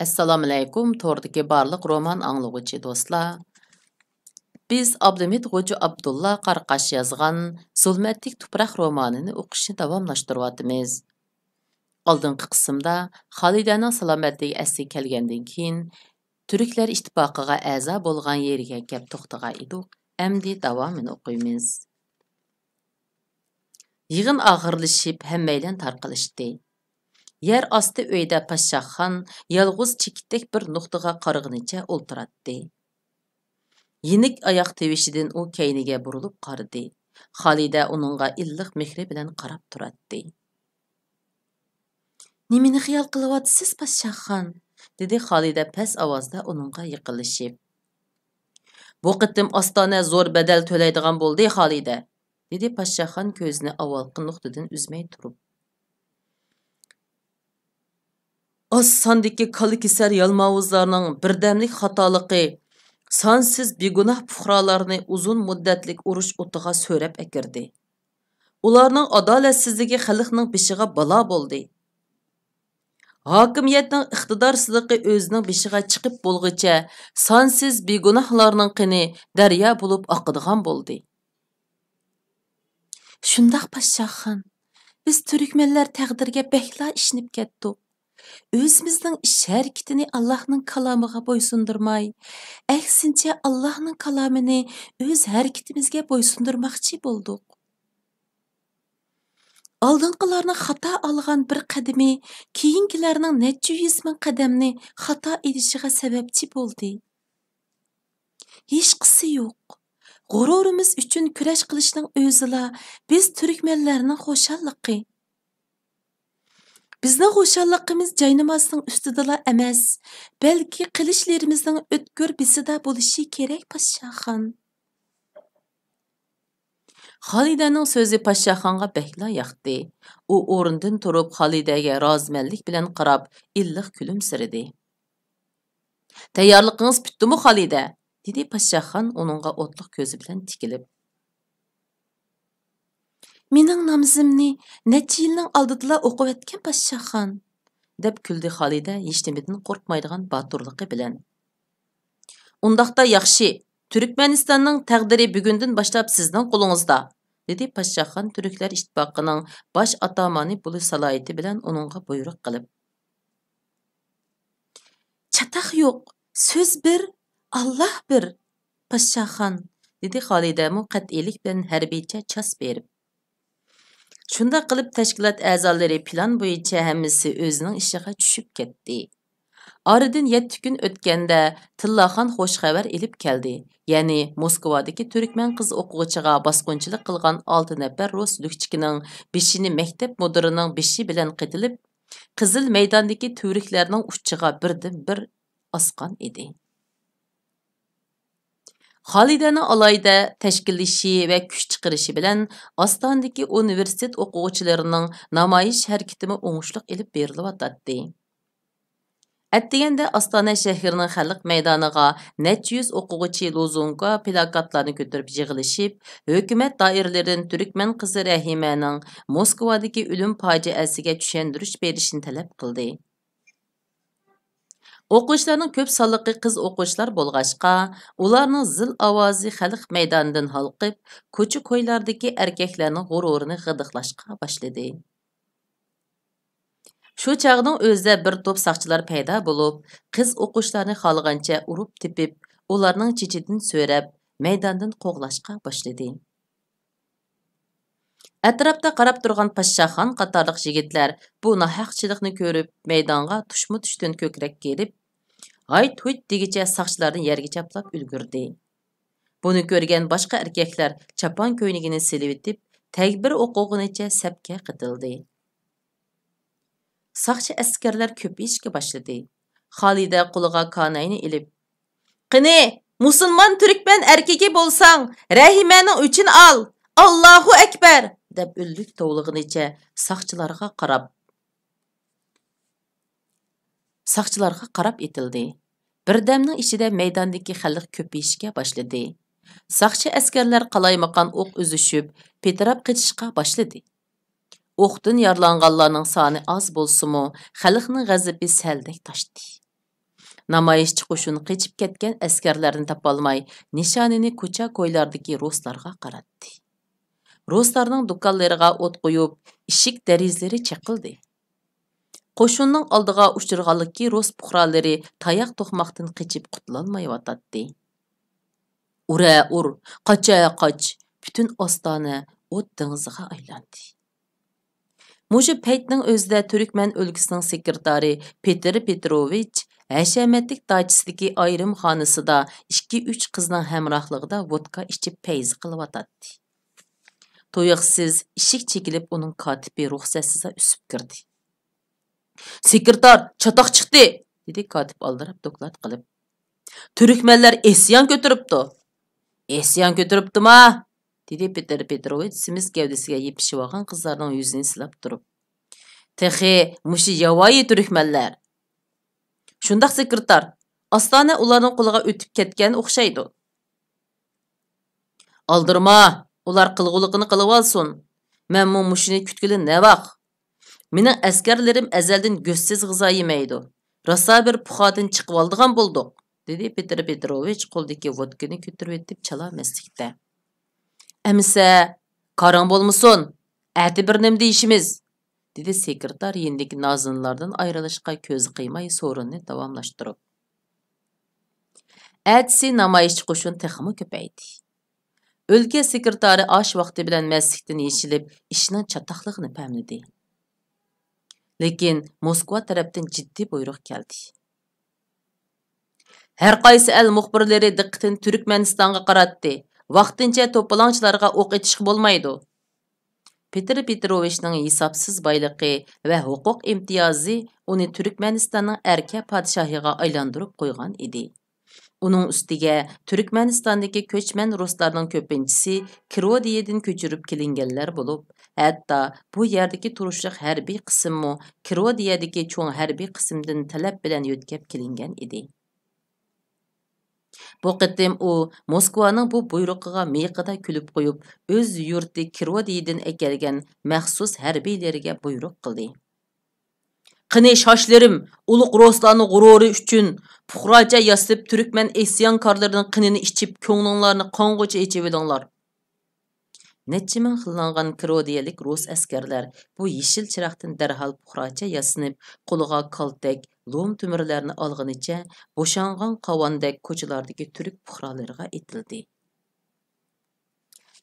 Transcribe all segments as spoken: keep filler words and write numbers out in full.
ئەسسالامۇئەلەيكۇم، توردىكى بارلىق رومان ئاڭلىغۇچى دوستلار. بىز ئابلىمىت غوجا ئابدۇللا قاراقاش يازغان زۇلمەتلىك تۇپراق رومانىنى ئوقۇشنى داۋاملاشتۇرۇۋاتىمىز. ئالدىنقى قىسىمدا خالىدەنىڭ سالامەتلىكى ئەسلىگە كەلگەندىن كېيىن، تۈركلەر ئىتتىپاقىغا ئەزا بولغان يېرىگە كەپ توختىغان ئىدۇق. ئەمدى داۋامىنى ئوقۇيمىز. يىغىن ئاخىرلىشىپ، ھەممەيلەن تارقىلىشتى. يەر ئاستى ئۆيدە پاششاھخان يالغۇز چېكىتتەك بىر نۇقتىغا قارىغىنىچە ئولتۇراتتى. يېنىك ئاياق تىۋىشىدىن ئۇ كەينىگە بۇرۇلۇپ قارىدى. خالىدە ئۇنىڭغا ئىللىق مېھرى بىلەن قاراپ تۇراتتى. «نېمىنى خىيال قىلىۋاتىسىز، پاششاھخان؟» دېدى خالىدە پەس ئاۋازدا ئۇنىڭغا يېقىنلىشىپ. «بۇ قېتىم ئاستانە زور بەدەل تۆلەيدىغان بولدى، خالىدە»، دېدى پاششاھخان كۆزىنى ئاۋۋالقى نۇقتىدىن ئۈزمەي تۇرۇپ. «ئاز ساندىكى كالا كېسەر يالماۋۇزلارنىڭ بىردەملىك خاتالىقى سانسىز بىگۇناھ پۇقرالارنى ئۇزۇن مۇددەتلىك ئۇرۇش ئوتىغا سۆرەپ ئەكىردى. ئۇلارنىڭ ئادالەتسىزلىكى خەلقنىڭ بېشىغا بالا بولدى. ھاكىمىيەتنىڭ ئىقتىدارسىزلىقى ئۆزىنىڭ بېشىغا چىقىپ بولغۇچە سانسىز بىگۇناھلارنىڭ قېنى دەريا بولۇپ ئاقىدىغان بولدى.» «شۇنداق، پاششاھخان، بىز تۈركمەنلەر تەقدىرگە بەكلا ئىشىنىپ كەتتۇق. ئۆزىمىزنىڭ ئىش ھەرىكىتىنى ئاللاھنىڭ كالامىغا بويسۇندۇرماي، ئەكسىنچە، ئاللاھنىڭ كالامىنى ئۆز ھەرىكىتىمىزگە بويسۇندۇرماقچى بولدۇق. ئالدىنقىلارنىڭ خاتا ئالغان بىر قەدىمى كېيىنكىلەرنىڭ نەچچە يۈز مىڭ قەدەمنى خاتا ئېلىشىغا سەۋەبچى بولدى. ھېچقىسى يوق. غۇرۇرىمىز ئۈچۈن كۈرەش قىلىشنىڭ ئۆزىلا بىز تۈركمەنلەرنىڭ خۇشاللىقى. بىزنىڭ خۇشاللىقىمىز جاينامازنىڭ ئۈستىدىلا ئەمەس، بەلكى قىلىچلىرىمىزنىڭ ئۆتكۈر بىسىدا بولۇشى كېرەك، پاششاھخان.» خالىدەنىڭ سۆزى پاششاھخانغا بەكلا ياقتى. ئۇ ئورنىدىن تۇرۇپ، خالىدەگە رازىمەنلىك بىلەن قاراپ، ئىللىق كۈلۈمسىرىدى. «تەييارلىقىڭىز پۈتتىمۇ، خالىدە؟» دېدى پاششاھخان ئۇنىڭغا ئوتلۇق كۆزى بىلەن تىكىلىپ. «مېنىڭ نامىزىمنى نەچچە يىلنىڭ ئالدىدىلا ئوقۇۋەتكەن، پاششاھخان»، دەپ كۈلدى خالىدە ھېچنېمىدىن قورقمايدىغان باتۇرلۇقى بىلەن. «ئۇنداقتا ياخشى، تۈركمەنىستاننىڭ تەقدىرى بۈگۈندىن باشلاپ سىزنىڭ قولىڭىزدا»، دېدى پاششاھخان تۈركلەر ئىتتىپاقىنىڭ باش ئاتامانى بولۇش سالاھىيىتى بىلەن ئۇنىڭغا بۇيرۇق قىلىپ. «چاتاق يوق، سۆز بىر، ئاللاھ بىر، پاششاھخان»، دېدى خالىدەمۇ قەتئىيلىك بىلەن ھەربىيچە چاس بېرىپ. شۇنداق قىلىپ، تەشكىلات ئەزالىرى پىلان بويىچە ھەممىسى ئۆزىنىڭ ئىشىغا چۈشۈپ كەتتى. ئارىدىن يەتتە كۈن ئۆتكەندە، تىللاخان خوش خەۋەر ئېلىپ كەلدى. يەنى موسكۋادىكى تۈركمەن قىز ئوقۇغۇچىغا باسقۇنچىلىق قىلغان ئالتە نەپەر رۇس لۈكچىكىنىڭ بېشىنى مەكتەپ مۇدىرىنىڭ بېشى بىلەن قېتىلىپ، قىزىل مەيداندىكى تۈۋرۈكلەرنىڭ ئۇچىغا بىردىنبىر ئاسقان ئىدى. خالىدەنىڭ ئالاھىدە تەشكىللىشى ۋە كۈچ چىقىرىشى بىلەن ئاستانىدىكى ئۇنىۋېرسىتېت ئوقۇغۇچىلىرىنىڭ نامايىش ھەرىكىتىمۇ ئوڭۇشلۇق ئېلىپ بېرىلىۋاتاتتى. ئەتىگەندە ئاستانە شەھىرىنىڭ خەلق مەيدانىغا نەچچە يۈز ئوقۇغۇچى لوزۇنكا، پىلاكاتلارنى كۆتۈرۈپ يىغىلىشىپ، ھۆكۈمەت دائىرىلىرىدىن تۈركمەن قىزى رەھىمەنىڭ موسكۋادىكى ئۆلۈم پاجىئەسىگە چۈشەندۈرۈش بېرىشىنى تەلەپ قىلدى. ئوقۇغۇچىلارنىڭ كۆپ سانلىقى قىز ئوقۇغۇچىلار بولغاچقا، ئۇلارنىڭ زىل ئاۋازى خەلق مەيدانىدىن ھالقىپ، كوچا-كويلاردىكى ئەركەكلەرنىڭ غۇرۇرىنى غىدىقلاشقا باشلىدى. شۇ چاغنىڭ ئۆزىدە بىر توپ ساقچىلار پەيدا بولۇپ، قىز ئوقۇغۇچىلارنى خالىغانچە ئۇرۇپ تېپىپ، ئۇلارنىڭ چېچىدىن سۆرەپ، مەيداندىن قوغلاشقا باشلىدى. ئەتراپتا قاراپ تۇرغان پاششاخان قاتارلىق يىگىتلەر بۇ ناھەقچىلىقنى كۆرۈپ، مەيدانغا تۇشمۇ تۇشتىن كۆكرەك كېلىپ، ھايت-ھۇيت دېگۈچە ساقچىلارنى يەرگە چاپلاپ ئۈلگۈردى. بۇنى كۆرگەن باشقا ئەركەكلەر چاپان كۆينىكىنى سېلىۋېتىپ، تەگبىر ئوقۇغىنىچە سەپكە قېتىلدى. ساقچى ئەسكەرلەر كۆپىيىشكە باشلىدى. خالىدە قولىغا كاناينى ئېلىپ، «قېنى، مۇسۇلمان تۈركمەن ئەركىكى بولساڭ، رەھىمەنىڭ ئۆچىنى ئال! ئاللاھۇ ئەكبەر!» دەپ ئۈنلۈك توۋلىغىنىچە ساقچىلارغا قاراپ، ساقچىلارغا قاراپ ئېتىلدى. بىردەمنىڭ ئىچىدە مەيداندىكى خەلق كۆپىيىشكە باشلىدى. ساقچى ئەسكەرلەر قالايمىقان ئوق ئۈزۈشۈپ، پىتىراپ قېچىشقا باشلىدى. ئوقتىن يارىلانغانلارنىڭ سانى ئاز بولسىمۇ، خەلقنىڭ غەزىپى سەلدەك تاشتى. نامايىشچى قوشۇن قېچىپ كەتكەن ئەسكەرلەرنى تاپالماي، نىشانىنى كوچا-كويلاردىكى رۇسلارغا قاراتتى. رۇسلارنىڭ دۇكانلىرىغا ئوت قويۇپ، ئىشىك دېرىزىلىرى چېقىلدى. قوشۇننىڭ ئالدىغا ئۇچرىغانلىكى، رۇس پۇقرالىرى تاياق توقماقتىن قېچىپ قۇتۇلالمايۋاتاتتى. ئۇرە ئۇر، قاچە قاچ، پۈتۈن ئاستانە ئوت دېڭىزىغا ئايلاندى. مۇشۇ پەيتنىڭ ئۆزىدە تۈركمەن ئۆلكىسىنىڭ سېكرېتارى پېتىر پېتروۋىچ ھەشەمەتلىك داچىسىدىكى ئايرىم خانىسىدا ئىككى-ئۈچ قىزنىڭ ھەمراھلىقىدا ۋودكا ئىچىپ پەيز قىلىۋاتاتتى. تۇيۇقسىز ئىشىك چېكىلىپ، ئۇنىڭ كاتىپى رۇخسەتسىزلا ئۈسۈپ كىردى. سېكرېتار، چاتاق چىقتى! دېدى كاتىپ ئالدىراپ دوكلات قىلىپ. تۈركمەنلەر ئىسيان كۆتۈرۈپتۇ. ئىسيان كۆتۈرۈپتۇما؟ دېدى پېتىر پېتروۋىچ سېمىز گەۋدىسىگە يېپىشىۋالغان قىزلارنىڭ يۈزىنى سىلاپ تۇرۇپ. تېخى مۇشۇ ياۋايى تۈركمەنلەر. شۇنداق، سېكرېتار، ئاستانە ئۇلارنىڭ قولىغا ئۆتۈپ كەتكەن ئوخشايدۇ. ئالدىرىما، ئۇلار قىلغۇلۇقىنى قىلىۋالسۇن. مەنمۇ مۇشۇنى كۈتكىلى نەۋاق. مېنىڭ ئەسكەرلىرىم ئەزەلدىن گۆشسىز غىزا يېمەيدۇ. راسا بىر پۇخادىن چىقىۋالىدىغان بولدۇق، دېدى پېتىر پېتروۋىچ قولىدىكى ۋودكىنى كۆتۈرۈۋېتىپ چالامەستلىكتە. ئەمىسە، كارىڭ بولمىسۇن، ئەتە بىر نېمە دېيىشىمىز، دېدى سېكرېتار يېنىدىكى نازىنىنلاردىن ئايرىلىشقا كۆزى قىيماي سورۇننى داۋاملاشتۇرۇپ. ئەتىسى نامايىشچى قوشۇن تېخىمۇ كۆپەيدى. ئۆلكە سېكرېتارى ئاش ۋاقتى بىلەن مەستلىكتىن يېشىلىپ، ئىشنىڭ چاتاقلىقىنى پەملىدى. لېكىن موسكۋا تەرەپتىن جىددىي بۇيرۇق كەلدى. ھەر قايسى ئەل مۇخبىرلىرى دىققىتىنى تۈركمەنىستانغا قاراتتى. ۋاقتىنچە توپىلاڭچىلارغا ئوق ئېتىشقا بولمايدۇ. پېتىر پېتروۋىچنىڭ ھېسابسىز بايلىقى ۋە ھوقۇق ئىمتىيازى ئۇنى تۈركمەنىستاننىڭ ئەركە پادىشاھىغا ئايلاندۇرۇپ قويغان ئىدى. ئۇنىڭ ئۈستىگە تۈركمەنىستاندىكى كۆچمەن رۇسلارنىڭ كۆپىنچىسى كىرودىيەدىن كۆچۈرۈپ كېلىنگەنلەر بولۇپ، ھەتتا بۇ يەردىكى تۇرۇشلۇق ھەربىي قىسىممۇ كىرودىيەدىكى چوڭ ھەربىي قىسىمدىن تەلەپ بىلەن يۆتكەپ كېلىنگەن ئىدى. بۇ قېتىم ئۇ موسكۋانىڭ بۇ بۇيرۇقىغا مىيىقىدا كۈلۈپ قويۇپ، ئۆز يۇرتى كىرودىيىدىن ئەكەلگەن مەخسۇس ھەربىيلىرىگە بۇيرۇق قىلدى. قېنى شاشلىرىم، ئۇلۇغ رۇسلارنىڭ غۇرۇرى ئۈچۈن پۇقراچە ياسىنىپ، تۈركمەن ئىسيانكارلىرىنىڭ قېنىنى ئىچىپ، كۆڭلۈڭلارنى قانغۇچە ئېچىۋېلىڭلار. نەچچە مىڭ خىللانغان كىرودىيەلىك رۇس ئەسكەرلەر بۇ يېشىل چىراغدىن دەرھال پۇقراچە ياسىنىپ، قولىغا كالتەك، لوم تۆمۈرلەرنى ئالغىنىچە، بوشانغان قاۋاندەك كوچىلاردىكى تۈرك پۇقرالىرىغا ئېتىلدى.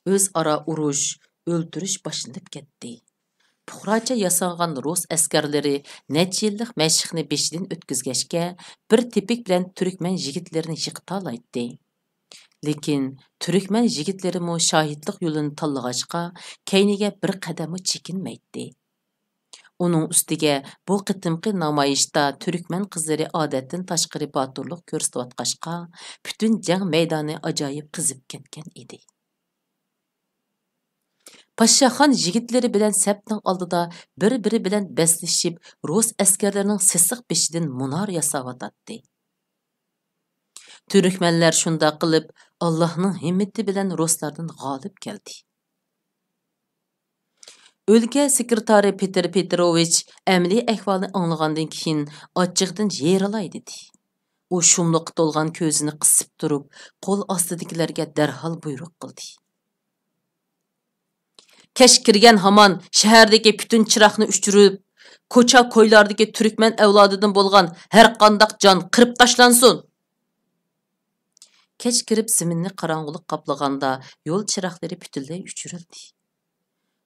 ئۆزئارا ئۇرۇش، ئۆلتۈرۈش باشلىنىپ كەتتى. پۇقراچە ياسانغان رۇس ئەسكەرلىرى نەچچە يىللىق مەشىقنى بېشىدىن ئۆتكۈزگەچكە، بىر تېپىك بىلەن تۈركمەن يىگىتلىرىنى يىقىتالايتتى. لېكىن تۈركمەن يىگىتلىرىمۇ شاھىتلىق يولىنى تاللىغاچقا، كەينىگە بىر قەدەممۇ چېكىنمەيتتى. ئۇنىڭ ئۈستىگە بۇ قېتىمقى نامايىشتا تۈركمەن قىزلىرى ئادەتتىن تاشقىرى باتۇرلۇق كۆرسىتىۋاتقاچقا، پۈتۈن جەڭ مەيدانى ئاجايىپ قىزىپ كەتكەن ئىدى. پاششاخان يىگىتلىرى بىلەن سەپنىڭ ئالدىدا بىر-بىرى بىلەن بەسلىشىپ، رۇس ئەسكەرلىرىنىڭ سېسىق بېشىدىن مۇنار ياساۋاتاتتى. تۈركمەنلەر شۇنداق قىلىپ، ئاللاھنىڭ ھىممىتى بىلەن رۇسلاردىن غالىب كەلدى. ئۆلكە سېكرېتارى پېتىر پېتروۋىچ ئەمەلىي ئەھۋالنى ئاڭلىغاندىن كېيىن، ئاچچىقىدىن يېرىلاي دېدى. ئۇ شۇملۇققا تولغان كۆزىنى قىسىپ تۇرۇپ، قول ئاستىدىكىلەرگە دەرھال بۇيرۇق قىلدى. كەچ كىرگەن ھامان شەھەردىكى پۈتۈن چىراغنى ئۆچۈرۈپ، كوچا-كويلاردىكى تۈركمەن ئەۋلادىدىن بولغان ھەرقانداق جان قىرىپ تاشلانسۇن! كەچ كىرىپ زېمىننى قاراڭغۇلۇق قاپلىغاندا، يول چىراغلىرى پۈتۈنلەي ئۆچۈرۈلدى.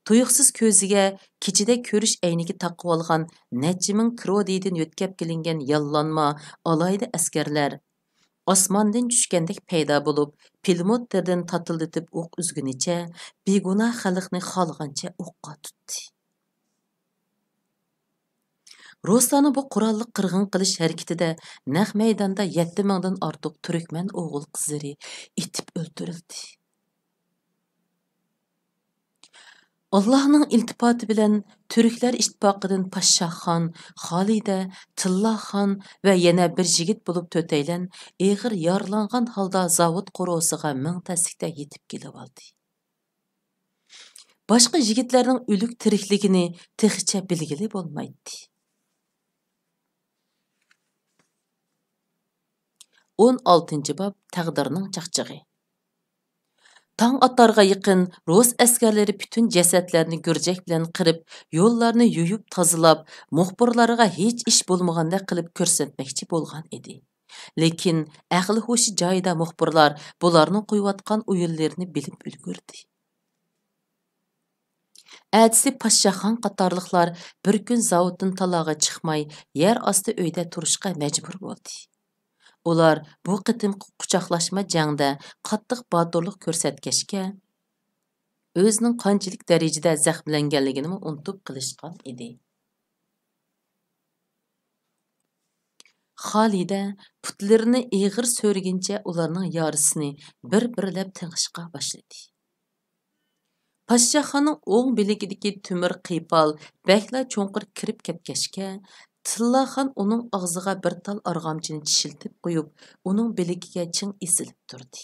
تۇيۇقسىز كۆزىگە كېچىدە كۆرۈش ئەينىكى تاقىۋالغان نەچچە مىڭ كرودىدىن يۆتكەپ كېلىنگەن ياللانما ئالاھىدە ئەسكەرلەر ئاسماندىن چۈشكەندەك پەيدا بولۇپ، پىلىموتلىرىدىن تاتىلدىتىپ ئوق ئۈزگىنىچە، بىگۇناھ خەلقنى خالىغانچە ئوققا تۇتتى. رۇسلارنىڭ بۇ قوراللىق قىرغىن قىلىش ھەرىكىتىدە نەق مەيداندا يەتتە مىڭدىن ئارتۇق تۈركمەن ئوغۇل-قىزلىرى ئېتىپ ئۆلتۈرۈلدى. ئاللاھنىڭ ئىلتىپاتى بىلەن تۈركلەر ئىتتىپاقىدىن پاششاخان، خالىدە، تىللاخان ۋە يەنە بىر يىگىت بولۇپ تۆتەيلەن ئېغىر يارىلانغان ھالدا زاۋۇت قورۇسىغا مىڭ تەسلىكتە يېتىپ كېلىۋالدى. باشقا يىگىتلەرنىڭ ئۆلۈك تىرىكلىكىنى تېخىچە بىلگىلى بولمايتتى. ئون ئالتىنچى باب، تەقدىرنىڭ چاقچىقى. تاڭ ئاتارغا يېقىن رۇس ئەسكەرلىرى پۈتۈن جەسەتلەرنى گۈرجەك بىلەن قىرىپ، يوللارنى يۇيۇپ تازىلاپ، مۇخبىرلارغا ھېچ ئىش بولمىغاندەك قىلىپ كۆرسەتمەكچى بولغان ئىدى. لېكىن ئەقلى ھوشى جايىدا مۇخبىرلار بۇلارنىڭ قويۇۋاتقان ئويۇنلىرىنى بىلىپ ئۈلگۈردى. ئەتىسى پاششاخان قاتارلىقلار بىر كۈن زاۋۇتتىن تالاغا چىقماي، يەر ئاستى ئۆيدە تۇرۇشقا مەجبۇر بولدى. ئۇلار بۇ قېتىمقى قۇچاقلاشما جەڭدە قاتتىق باتۇرلۇق كۆرسەتكەچكە، ئۆزىنىڭ قانچىلىك دەرىجىدە زەخىملەنگەنلىكىنىمۇ ئۇنتۇپ قېلىشقان ئىدى. خالىدە پۇتلىرىنى ئېغىر سۆرىگىنىچە ئۇلارنىڭ يارىسىنى بىر-بىرلەپ تېڭىشقا باشلىدى. پاششاخاننىڭ ئوڭ بىلىكىدىكى تۆمۈر قىپال بەكلا چوڭقۇر كىرىپ كەتكەچكە، تىللاخان ئۇنىڭ ئاغزىغا بىر تال ئارغامچىنى چىشلىتىپ قويۇپ، ئۇنىڭ بىلىكىگە چىڭ ئېسىلىپ تۇردى.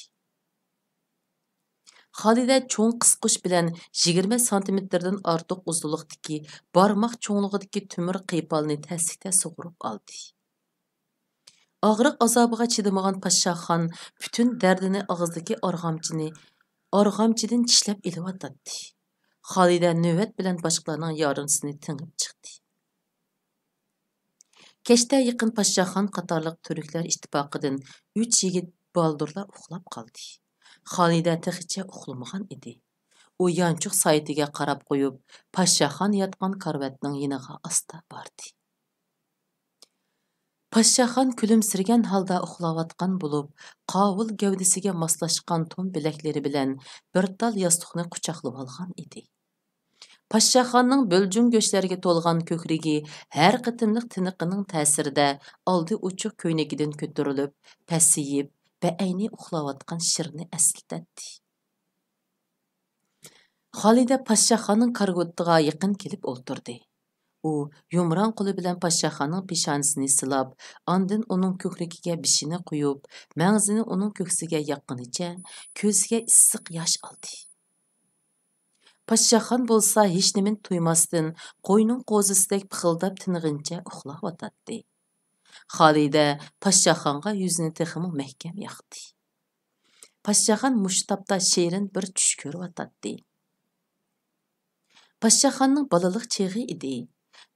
خالىدە چوڭ قىسقۇچ بىلەن يىگىرمە سانتىمېتىردىن ئارتۇق ئۇزۇنلۇقتىكى بارماق چوڭلۇقىدىكى تۆمۈر قىپالنى تەسلىكتە سۇغۇرۇپ ئالدى. ئاغرىق ئازابىغا چىدىمىغان پاششاخان پۈتۈن دەردىنى ئاغزىدىكى ئارغامچىنى، ئارغامچىدىن چىشلەپ ئېلىۋاتاتتى. خالىدە نۆۋەت بىلەن باشقىلارنىڭ يارىسىنى تېڭىپ چىقتى. كەچتە يېقىن پاششاخان قاتارلىق تۈركلەر ئىتتىپاقىدىن ئۈچ يىگىت بالدۇرلا ئۇخلاپ قالدى. خالىدە تېخىچە ئۇخلىمىغان ئىدى. ئۇ يانچۇق سائىتىگە قاراپ قويۇپ، پاششاخان ياتقان كارىۋاتنىڭ يېنىغا ئاستا باردى. پاششاخان كۈلۈمسىرىگەن ھالدا ئۇخلاۋاتقان بولۇپ، قاۋۇل گەۋدىسىگە ماسلاشقان توم بىلەكلىرى بىلەن بىر تال ياستۇقنى قۇچاقلىۋالغان ئىدى. پاششاخاننىڭ بۆلجۈڭ گۆشلەرگە تولغان كۆكرىكى ھەر قېتىملىق تىنىقىنىڭ تەسىرىدە ئالدى ئوچۇق كۆينىكىدىن كۆتۈرۈلۈپ، پەسىيىپ، بەئەينى ئۇخلاۋاتقان شىرنى ئەسلىتەتتى. خالىدە پاششاخاننىڭ كارىۋىتىغا يېقىن كېلىپ ئولتۇردى. ئۇ يۇمران قولى بىلەن پاششاخاننىڭ پېشانىسىنى سىلاپ، ئاندىن ئۇنىڭ كۆكرىكىگە بېشىنى قويۇپ، مەڭزىنى ئۇنىڭ كۆكسىگە ياققىنىچە كۆزىگە ئىسسىق ياش ئالدى. پاششاخان بولسا ھېچنېمىنى تۇيماستىن، قوينىڭ قوزىسىدەك پىخىلداپ تىنغىنىچە ئۇخلاۋاتاتتى. خالىدە پاششاخانغا يۈزىنى تېخىمۇ مەھكەم ياقتى. پاششاخان مۇشۇ تاپتا شېرىن بىر چۈش كۆرۈۋاتاتتى. پاششاخاننىڭ بالىلىق چېغى ئىدى.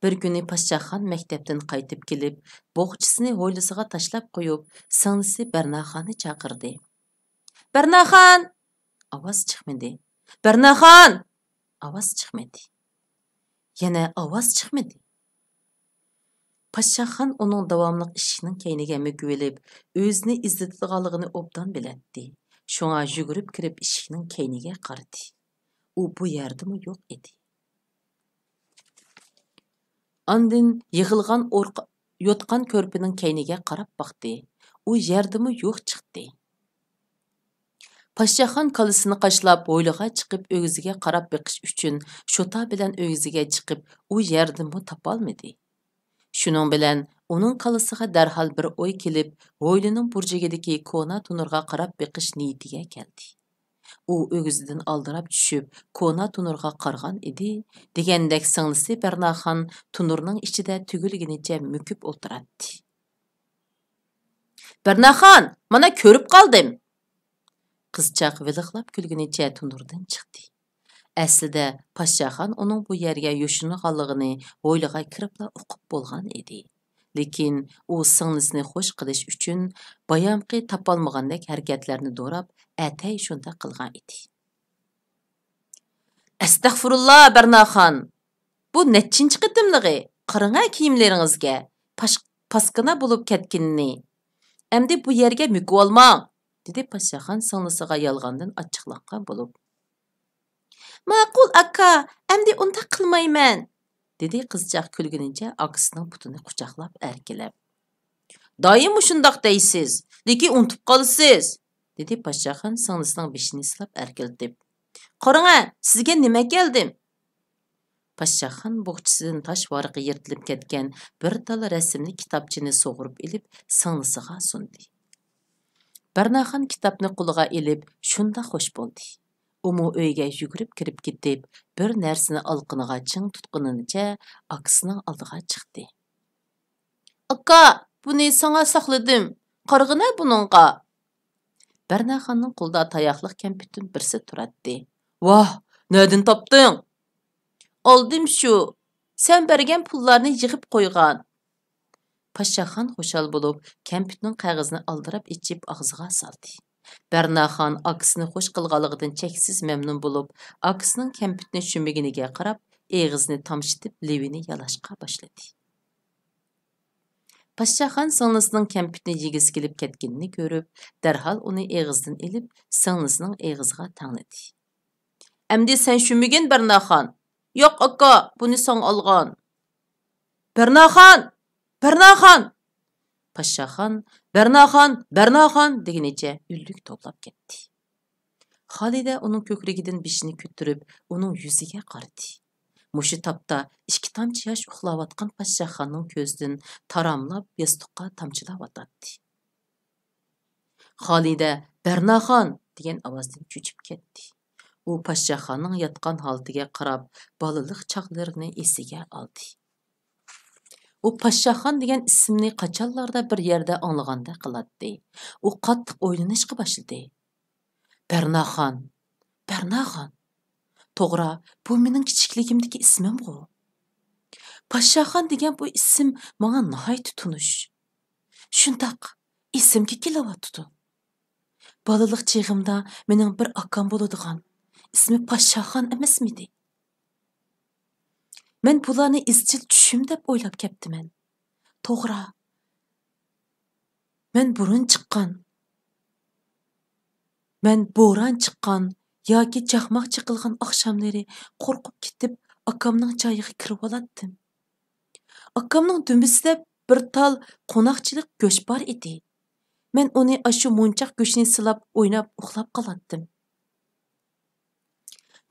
بىر كۈنى پاششاخان مەكتەپتىن قايتىپ كېلىپ، بوغچىسىنى ھويلىسىغا تاشلاپ قويۇپ، سىڭلىسى بەرناخاننى چاقىردى. بەرناخان! ئاۋاز چىقمىدى. بەرناخان! ئاۋاز چىقمىدى. يەنە ئاۋاز چىقمىدى. پاششاخان ئۇنىڭ داۋاملىق ئىشىكنىڭ كەينىگە مۆكۈۋېلىپ، ئۆزىنى ئىزدىتىدىغانلىقىنى ئوبدان بىلەتتى. شۇڭا يۈگۈرۈپ كىرىپ ئىشىكنىڭ كەينىگە قارىدى. ئۇ بۇ يەردىمۇ يوق ئىدى. ئاندىن يىغىلغان ئورقا-، يوتقان كۆرپىنىڭ كەينىگە قاراپ باقتى. ئۇ يەردىمۇ يوق چىقتى. پاششاخان كاللىسىنى قاشلاپ، ھويلىغا چىقىپ، ئۆگزىگە قاراپ بېقىش ئۈچۈن شوتا بىلەن ئۆگزىگە چىقىپ، ئۇ يەردىنمۇ تاپالمىدى. شۇنىڭ بىلەن ئۇنىڭ كاللىسىغا دەرھال بىر ئوي كېلىپ، ھويلىنىڭ بۇرجىكىدىكى كونا تونۇرغا قاراپ بېقىش نىيىتىگە كەلدى. ئۇ ئۆگزىدىن ئالدىراپ چۈشۈپ، كونا تونۇرغا قارىغان ئىدى. دېگەندەك سىڭلىسى بەرناخان تونۇرنىڭ ئىچىدە تۈگۈلگىنىچە مۆكۈپ ئولتۇراتتى. بەرناخان، مانا كۆرۈپ قالدىم! قىزچاق ۋىلىقلاپ كۈلگىنىچە تونۇردىن چىقتى. ئەسلىدە پاششاخان ئۇنىڭ بۇ يەرگە يوشۇرۇنغانلىقىنى ھويلىغا كىرىپلا ئۇقۇپ بولغان ئىدى. لېكىن ئۇ سىڭلىسىنى خوش قىلىش ئۈچۈن بايامقى تاپالمىغاندەك ھەرىكەتلەرنى دوراپ، ئەتەي شۇنداق قىلغان ئىدى. ئەستەغپۇرۇللا، بەرناخان! بۇ نەچچىنچى قېتىملىقى؟ قاراڭە كىيىملىرىڭىزگە، پاش-، پاسكىنا بولۇپ كەتكىنىنى. ئەمدى بۇ يەرگە مۆكۈۋالماڭ! دېدى پاششاخان سىڭلىسىغا يالغاندىن ئاچچىقلانغان بولۇپ. ماقۇل، ئاكا، ئەمدى ئۇنداق قىلمايمەن، دېدى قىزچاق كۈلگىنىچە ئاكىسىنىڭ پۇتىنى قۇچاقلاپ ئەركىلەپ. دائىم مۇشۇنداق دەيسىز، لېكىن ئۇنتۇپ قالىسىز، دېدى پاششاخان سىڭلىسىنىڭ بېشىنى سىلاپ ئەركىلىتىپ. قاراڭە، سىزگە نېمە كەلدىم؟ پاششاخان بوغچىسىدىن تاش ۋارىقى يىرتىلىپ كەتكەن بىر تال رەسىملىك كىتابچىنى سۇغۇرۇپ ئېلىپ، سىڭلىسىغا سۇندى. بەرناخان كىتابنى قولىغا ئېلىپ، شۇنداق خوش بولدى. ئۇمۇ ئۆيگە يۈگۈرۈپ كىرىپ كېتىپ، بىر نەرسىنى ئالىقىنىغا چىڭ تۇتقىنىچە ئاكىسىنىڭ ئالدىغا چىقتى. ئاكا، بۇنى ساڭا ساقلىدىم. قارىغىنە بۇنىڭغا!» بەرناخاننىڭ قولىدا تاياقلىق كەمپۈتتىن بىرسى تۇراتتى. «ۋاھ، نەدىن تاپتىڭ؟» «ئالدىم شۇ، سەن بەرگەن پۇللارنى يىغىپ قويغان.» پاششاخان خۇشال بولۇپ، كەمپۈتنىڭ قەغىزىنى ئالدىراپ ئېچىپ ئاغزىغا سالدى. بەرناخان ئاكىسىنى خوش قىلغانلىقىدىن چەكسىز مەمنۇن بولۇپ، ئاكىسىنىڭ كەمپۈتنى چۈمۈگىنىگە قاراپ، ئېغىزىنى تامشىتىپ، لېۋىنى يالاشقا باشلىدى. پاششاخان سىڭلىسىنىڭ كەمپۈتنى يېگۈسى كېلىپ كەتكىنىنى كۆرۈپ، دەرھال ئۇنى ئېغىزىدىن ئېلىپ، سىڭلىسىنىڭ ئېغىزىغا تەڭلىدى. «ئەمدى سەن شۈمىگىن، بەرناخان.» «ياق، ئاكا، بۇنى ساڭا ئالغان.» «بەرناخان! بەرناخان!» پاششاخان «بەرناخان! بەرناخان!» دېگىنىچە ئۈنلۈك توۋلاپ كەتتى. خالىدە ئۇنىڭ كۆكرىكىدىن بېشىنى كۆتۈرۈپ، ئۇنىڭ يۈزىگە قارىدى. مۇشۇ تاپتا ئىككى تامچە ياش ئۇخلاۋاتقان پاششاخاننىڭ كۆزىدىن تاراملاپ ياستۇققا تامچىلاۋاتاتتى. خالىدە «بەرناخان!» دېگەن ئاۋازدىن چۆچۈپ كەتتى. ئۇ پاششاخاننىڭ ياتقان ھالىتىگە قاراپ، بالىلىق چاغلىرىنى ئېسىگە ئالدى. ئۇ پاششاخان دېگەن ئىسىمنى قاچانلاردا بىر يەردە ئاڭلىغاندەك قىلاتتى. ئۇ قاتتىق ئويلىنىشقا باشلىدى. «بەرناخان، بەرناخان. توغرا، بۇ مېنىڭ كىچىكلىكىمدىكى ئىسمىمغۇ؟ پاششاخان دېگەن بۇ ئىسىم ماڭا ناھايىتى تونۇش. شۇنداق، ئېسىمگە كېلىۋاتىدۇ. بالىلىق چېغىمدا مېنىڭ بىر ئاكام بولىدىغان، ئىسمى پاششاخان ئەمەسمىدى؟ مەن بۇلارنى ئىزچىل چۈشۈم دەپ ئويلاپ كەپتىمەن. توغرا، مەن بۇرۇن چىققان، مەن بوران چىققان ياكى چاقماق چېقىلغان ئاخشاملىرى قورقۇپ كېتىپ، ئاكامنىڭ جايىغا كىرىۋالاتتىم. ئاكامنىڭ دۈمبىسىدە بىر تال قوناقچىلىق گۆش بار ئىدى. مەن ئۇنى ئاشۇ مونچاق گۆشىنى سىلاپ ئويناپ ئۇخلاپ قالاتتىم.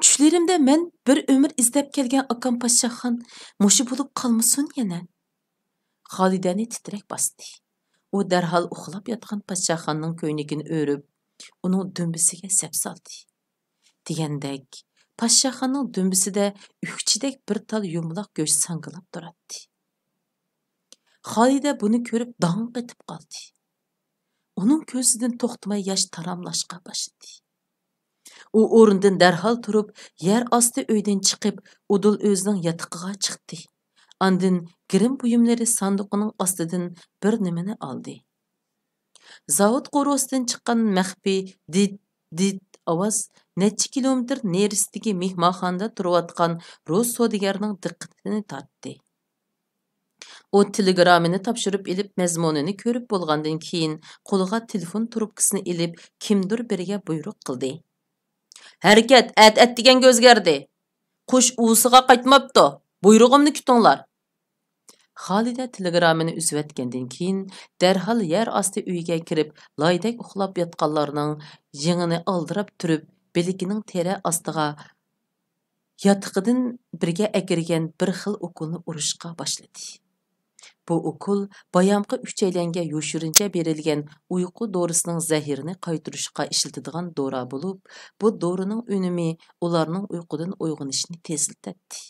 چۈشلىرىمدە مەن بىر ئۆمۈر ئىزدەپ كەلگەن ئاكام پاششاخان مۇشۇ بولۇپ قالمىسۇن يەنە.» خالىدەنى تىترەك باستى. ئۇ دەرھال ئۇخلاپ ياتقان پاششاخاننىڭ كۆينىكىنى ئۆرۈپ، ئۇنىڭ دۈمبىسىگە سەپسالدى. دېگەندەك، پاششاخاننىڭ دۈمبىسىدە ئۈكچىدەك بىر تال يۇمىلاق گۆش ساڭگىلاپ تۇراتتى. خالىدە بۇنى كۆرۈپ داڭ قېتىپ قالدى. ئۇنىڭ كۆزىدىن توختىماي ياش تاراملاشقا باشلىدى. ئۇ ئورنىدىن دەرھال تۇرۇپ، يەر ئاستى ئۆيدىن چىقىپ، ئۇدۇل ئۆزىنىڭ ياتىقىغا چىقتى. ئاندىن گىرىم بۇيۇملىرى ساندۇقىنىڭ ئاستىدىن بىر نېمىنى ئالدى. زاۋۇت قورۇسىدىن چىققان مەخپىي دىت، دىت ئاۋاز نەچچە كىلومېتىر نېرىسىدىكى مېھمانخانىدا تۇرۇۋاتقان رۇس سودىگەرنىڭ دىققىتىنى تارتتى. ئۇ تېلېگراممىنى تاپشۇرۇپ ئېلىپ، مەزمۇنىنى كۆرۈپ بولغاندىن كېيىن، قولىغا تېلېفون تۇرۇپكىسىنى ئېلىپ، كىمدۇر بىرىگە بۇيرۇق قىلدى. «ھەرىكەت، ئەتە ئەتىگەنگە ئۆزگەردى. قۇش ئۇۋىسىغا قايتماپتۇ. بۇيرۇغۇمنى كۈتۈڭلار.» خالىدە تېلېگراممىنى ئۈزۈۋەتكەندىن كېيىن، دەرھال يەر ئاستى ئۆيىگە كىرىپ، لايدەك ئۇخلاپ ياتقانلارنىڭ يېڭىنى ئالدىراپ تۇرۇپ، بىلىكىنىڭ تېرە ئاستىغا ياتىقىدىن بىرگە ئەكىرگەن بىر خىل ئوكۇلنى ئۇرۇشقا باشلىدى. بۇ ئوكۇل بايامقى ئۈچەيلەنگە يوشۇرۇنچە بېرىلگەن ئۇيقۇ دورىسىنىڭ زەھىرىنى قايتۇرۇشقا ئىشلىتىدىغان دورا بولۇپ، بۇ دورىنىڭ ئۈنۈمى ئۇلارنىڭ ئۇيقۇدىن ئويغىنىشىنى تېزلىتەتتى.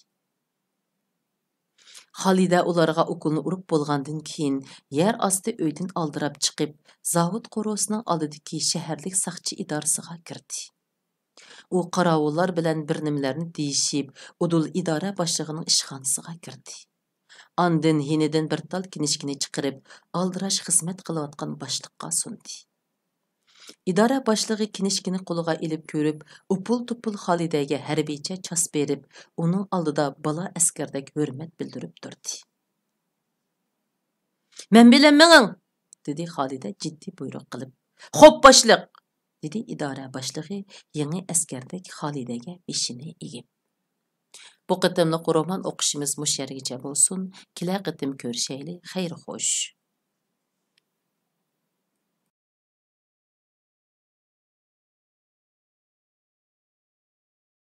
خالىدە ئۇلارغا ئوكۇلنى ئۇرۇپ بولغاندىن كېيىن، يەر ئاستى ئۆيدىن ئالدىراپ چىقىپ، زاۋۇت قورۇسىنىڭ ئالدىدىكى شەھەرلىك ساقچى ئىدارىسىغا كىردى. ئۇ قاراۋۇللار بىلەن بىر نېمىلەرنى دېيىشىپ، ئۇدۇل ئىدارە باشلىقىنىڭ ئىشخانىسىغا كىردى. ئاندىن يېنىدىن بىر تال كىنىشكىنى چىقىرىپ، ئالدىراش خىزمەت قىلىۋاتقان باشلىققا سۇندى. ئىدارە باشلىقى كىنىشكىنى قولىغا ئېلىپ كۆرۈپ، ئۇپۇل-تۇپۇل خالىدەگە ھەربىيچە چاس بېرىپ، ئۇنىڭ ئالدىدا بالا ئەسكەردەك ھۆرمەت بىلدۈرۈپ تۇردى. «مەن بىلەن مېڭىڭ!» دېدى خالىدە جىددىي بۇيرۇق قىلىپ. «خوپ، باشلىق!» دېدى ئىدارە باشلىقى يېڭى ئەسكەردەك خالىدەگە بېشىنى ئېگىپ. بۇ قېتىملىق رومان ئوقۇشىمىز مۇشۇ يەرگىچە بولسۇن. كېلەر قېتىم كۆرۈشەيلى. خەير خوش.